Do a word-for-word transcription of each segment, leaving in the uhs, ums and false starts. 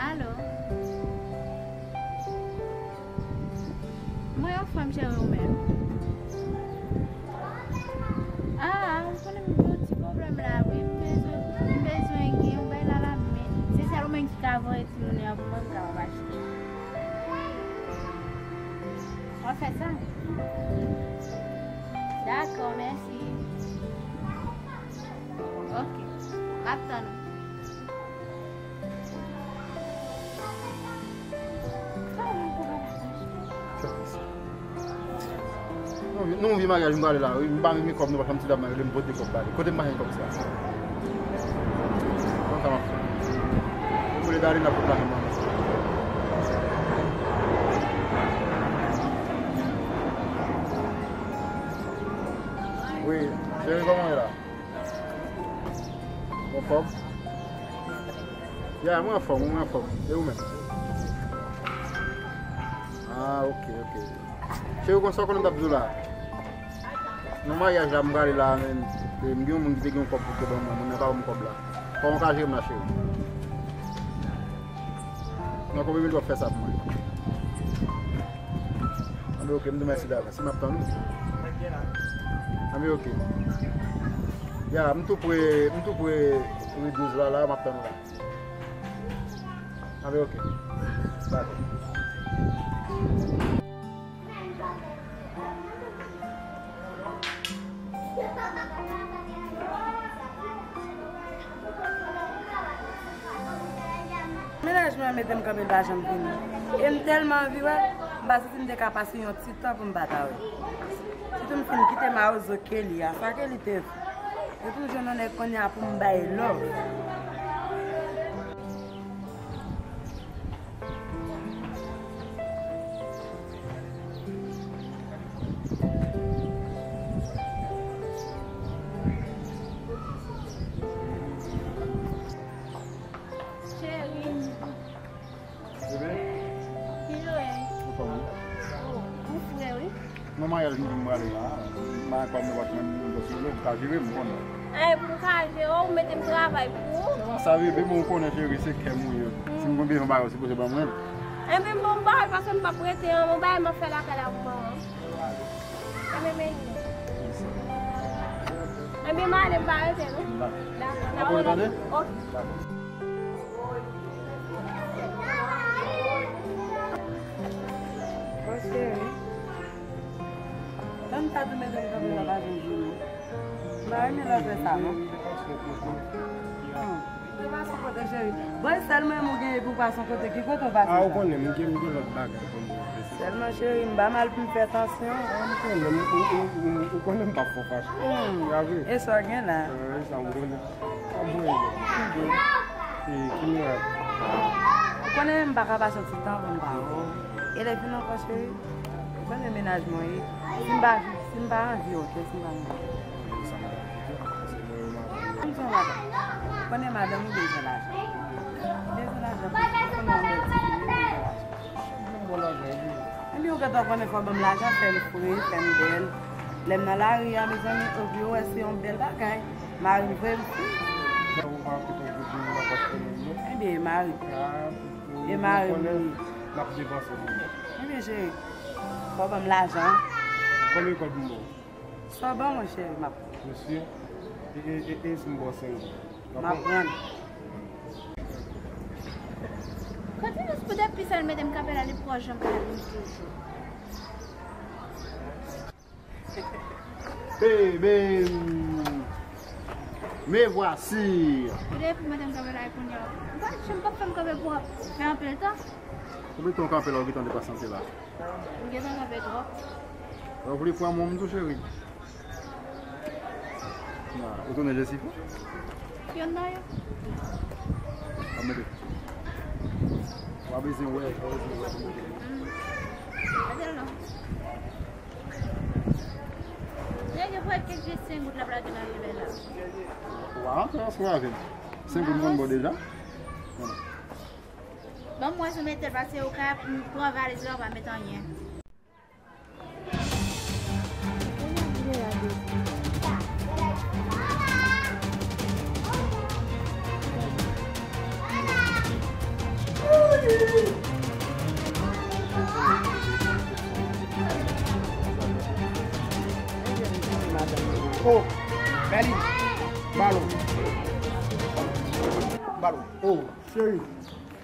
Alo? Mwen anfòm, cheri, ou menm? Ah, ou konnen m gen yon ti pwoblèm la, wi. M bezwen, m bezwen gen yon bagay la, la, men se sèl ou menm ki ka voye timoun yo pou mwen, m kapab achte. W ap fè sa? Dakò, mèsi. Ok. M ap tann ou. Non, non, vye maryaj m prale la, wi, m pa menm gen kòb, non, paske m ti dam nan rele m pote kòb ba li. Kote m pa jwenn kòb sa? Konsa m ap fè. Ou vle dale nan pot la menm nan. Wi, cheri, kòman w ye la? Ou anfòm? Ya, mwen anfòm, mwen anfòm. E ou menm? Ah, ok, ok. Cheri, konsa w konnen m t ap di w la? Nan maryaj la, m prale la, men, e, m gen yon moun ki te gen yon kòb pou te ban mwen, moun nan pa ban m kòb la. Kòman w ka jere m la, cheri? Nan konbyen minit w ap fè sa pou mwen? Anben, ok, m di w mèsi davans. M ap tann ou. Anben, ok. Ya, m tou pre, m tou pre ri douz la, la, m ap tann ou la. Anben, ok. Dakò. Mennaj mwen an mete m kanpe, l pa janm vini. E m tèlman anvi wè l, m pa santi m te ka pase yon ti tan pou m pa ta wè l. Sitou m fin kite mawozo Kelly a, sa Kelly te fè. Yo toujou nan nèg kounye a pou m bay love. Cheri. Bebe? Ki jan w ye? Anfòm, wi. Oh, ou fre, wi. Nan maryaj nou vin prale la, m pa gen kòb nan pòch mwen, m bezwen yon moun pou ka jere m, ou konnen. Ay, pou m ka jere w, ou mete m travay pou ou? Se pa sa, bebe, men ou konnen, cheri, se kè m ou ye. Si m konn bezwen bagay, ou sipoze ban mwen l. Enben, bon, m pa wè l, paske m p ap rete, an, bon, bagay m ap fè lakay la pou mwen. Enben, men. Enben, m ale, m pa rete, non. Dakò. Dakò, n ap rele tande? Ok. Dakò. Bon, cheri. Tann ta tou mete m kanpe nan pa jwenn jounen. M pa renmen lè w fè sa, non. Hmm. Ou te pase yon kote, cheri. Bon, e sèl mwen menm ou genyen pou w pase yon kote. Ki kote w pase sa? Ah, ou konnen, m gen, m gen lòt bagay pou m fè. Sèlman, cheri, m pa mal pou m fè tansyon. Ah, m konnen, m, ou, ou, ou, ou konnen m p ap fè w fache. Hmm. E sa w gen la? Ah, e sa m konnen. Ap voye lè. Ki bò? E, ki miray? Ou konnen m pa ka pase yon ti tan pou m pa wè w. E lè vin ankò, cheri, ou konnen mennaj mwen ye. Si m pa, si m pa anvi, ok, si m pa anvi. Ou konnen madanm ou bezwen lajan. Bezwen lajan pou, pou nou bèl ti fi. Ebyen, ou gentan konnen fò ban m lajan, fè m fre, fè m bèl. Lè m nan lari a, mezanmi, epi yo wè se yon bèl bagay. Mari m vre m fou. Ou pa kite yon goud nan pòch pou moun, non? Ebyen, mari. Ah, e mari m ye. N ap depanse pou mwen. Ebyen, cheri, fò ban m lajan. Konbyen kòb m ba w? Sa w ban mwen, cheri, m ap. Mesye, e, e, e, e si m ba w senk goud? M ap pran. Kote jis pou depi sa l mete m kanpe la, li pwòch jan m ka vin toujou. Bebe, me voici. Depi mete m kanpe la kounye a. M pa, m pa fè m kanpe pou fè anpil tan. Konbyen tan w kanpe la, ou gentan depasante la? M gentan kanpe twòp. Ou vle pran mwen tou, cheri? Nan, ou tounen jesifon? Yonn nan yo. A mete. W a bezwen wè, w a bezwen wè pou mete. Mm. Mete l non. Nèg yo pral kèk vye senk goud l ap lage nan limè la. W a antre ansanm avè m. Senk goud m konn ba w deja. Ban m wè si w mete l, paske ou ka pran valiz la, ou pa met anyen. Kounye a m vle lage. Oh, Berlin. Balo. Balo. Oh, cheri.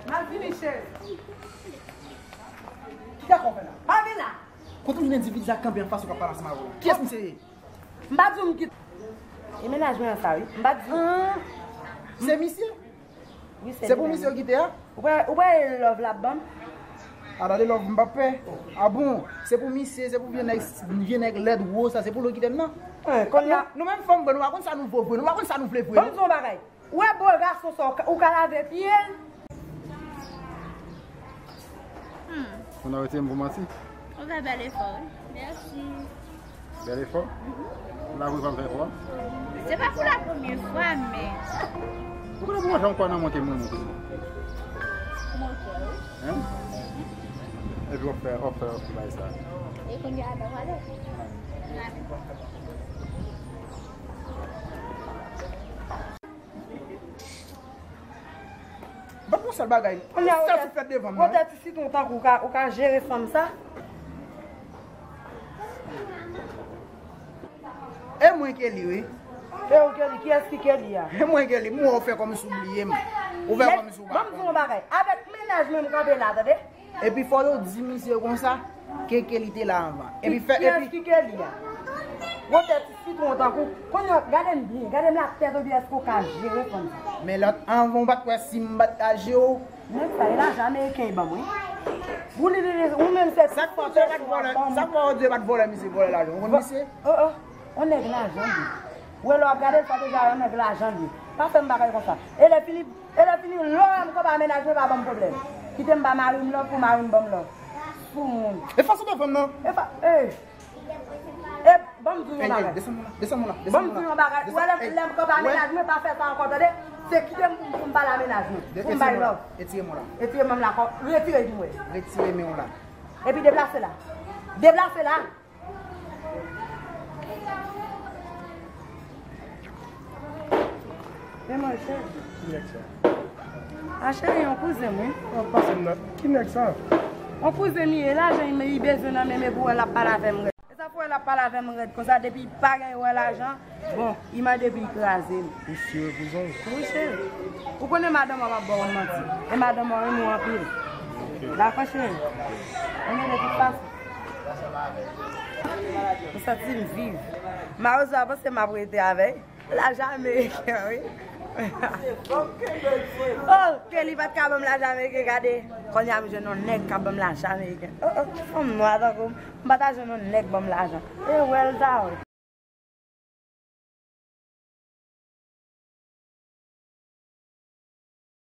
M ap vini, cheri. Kisa w ap fè la? Pa vin la. Kote w jwenn endividi sa k kanpe anfas ou k ap pale ansanm avè w? Kiyès misye ye? M pa di w m kite. E mennaj mwen an sa, wi. M pa di w. Ah, se misye? Wi, se li menm. Se pou misye w kite a? Ou wè, ou wè love l ap ban m? A, tande love, m p ap pè. A bon? Se pou misye, se pou vye nèg, vye nèg lèd wo sa, se pou l ou kite m nan? Hein, kounye a. Nou, nou menm fanm vre, nou pa konn sa nou vo vre, nou pa konn sa nou vle vre, non. Ban m di w yon bagay. Ou wè bo gason sa, ou ka, ou ka lave pye l? Hmm. Ou nan retire m pou manti? Ou fè bèl efò, wi. Mèsi. Bèl efò? Ou la pou fè m fè efò? Se pa pou la premye fwa, men. Ou konnen pou mwen janm kwè nan manke moun, moun. Montre, wi. Hein? Epi w ap fè, w ap fè, w ap fè bagay sa. E kounye a, nou ale. Nou ale. Ban m yon sèl bagay. Kounye a, sèl ou fèt devan m nan, wi. Ou tèt ti sitwon tankou ou ka, ou ka jere fanm sa? E mwen ke li, wi. E ou ke li? Kiyès ki ke li a? E mwen ke li. M wè ou fè kòmsi ou bliye m. Ou fè kòmsi ou pa konn. Ban m di w yon bagay. Avèk mennaj mwen m kanpe la, tande? Epi fò yo di misye konsa, ke Kelly te la anvan. Epi fè, epi kiyès ki Kelly a? Gwo tèt ti sitwon tankou. Kounye a, gade m byen, gade m la tèt ou byen, èske ou ka jere fanm sa? Men lòt anvan ou pa t kwè si m pa t ka jere w? Nèg sa, e lajan ameriken li ban mwen. Ou li, li, li, ou menm se ti fòs ou pa t vòlè, sa k fè w di e pa t vòlè misye vòlè lajan? Ou konn misye? Oh, oh, on nèg lajan li. Ou wè lè w ap gade l, fò deja yon nèg lajan li. Pa fè m bagay konsa. E lè fini, e lè fini, lè w wè m kanpe a mennaj mwen pa ban m pwoblèm. Kite m ba mari m love pou mari m ban m love. Soumoun. E fason de fanm nan. E fa, e. E, ban m di w yon bagay. Desann mwen la, desann mwen la, desann mwen la. Ban m di w yon bagay. Ou wè lè, lè m kanpe a mennaj mwen, pa fè sa ankò, tande? Se kite m pou, pou m pale a mennaj mwen. Pou m bay love. Retire mwen la. Retire men m la. Retire di mwen. Retire men w la. Epi deplase la. Deplase la. Men manje. Ki nèg sa? A cheri, yon kouzen m, wi. An pase m nan. Ki nèg sa? Yon kouzen m ye, lajan li bezwen nan men m epi w wè l ap pale avè m rèd. E sa fè w wè l ap pale avè m rèd konsa depi pa gen wè lajan. Bon, li mande pou li kraze m. Ou sirye kouzen? Wi, cheri. Ou konnen madanm an p ap ba w manti. E madanm an renmen w anpil. Dakò, cheri? Ann rete tout fason. Ou santi m viv. Mawozo a panse m ap rete avè l. Lajan ameriken, wi. Oh, Kelly pa t ka ban m lajan ameriken, gade. Kounye a m jwenn yon nèg k ap ban m lajan ameriken. Oh, oh, fanm nwa tankou m, m pa ta jwenn yon nèg ban m lajan. E wè l ta, wi.